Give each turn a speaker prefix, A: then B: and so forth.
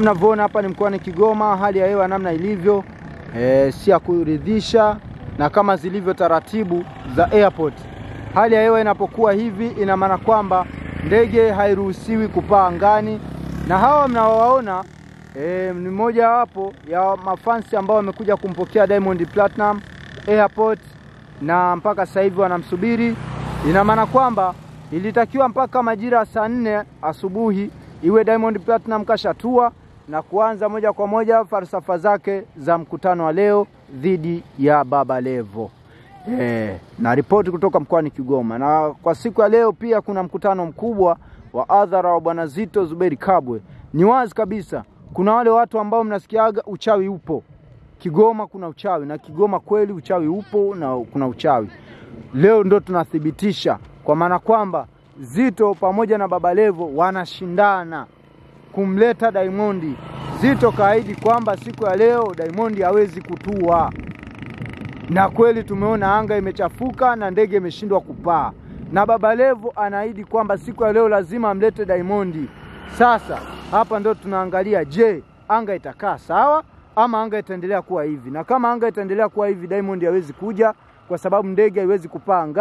A: Mnavyoona hapa ni mkoani Kigoma, hali ya hewa namna ilivyo si ya kuridhisha, na kama zilivyo taratibu za airport. Hali ya hewa inapokuwa hivi, ina maana kwamba ndege hairuhusiwi kupaa angani, na hawa mnaowaona ni mmoja wapo ya mafansi ambao wamekuja kumpokea Diamond Platinum airport, na mpaka sasa hivi wanamsubiri. Ina maana kwamba ilitakiwa mpaka majira saa 4 asubuhi iwe Diamond Platinum kashatua na kuanza moja kwa moja falsafa zake za mkutano wa leo dhidi ya Baba Levo. Na ripoti kutoka mkoani Kigoma. Na kwa siku ya leo pia kuna mkutano mkubwa wa adhara wa Bwana Zito Zuberi Kabwe. Ni wazi kabisa kuna wale watu ambao mnasikiaga uchawi upo Kigoma, kuna uchawi, na Kigoma kweli uchawi upo na kuna uchawi. Leo ndo tunathibitisha kwa maana kwamba Zito pamoja na Baba Levo wanashindana kumleta Diamond. Zito kaahidi kwamba siku ya leo Diamond hawezi kutua, na kweli tumeona anga imechafuka na ndege imeshindwa kupaa, na Baba Levo anaahidi kwamba siku ya leo lazima amlete Diamond. Sasa hapa ndo tunaangalia, je, anga itakaa sawa ama anga itaendelea kuwa hivi? Na kama anga itaendelea kuwa hivi, Diamond hawezi kuja kwa sababu ndege haiwezi kupaa angani.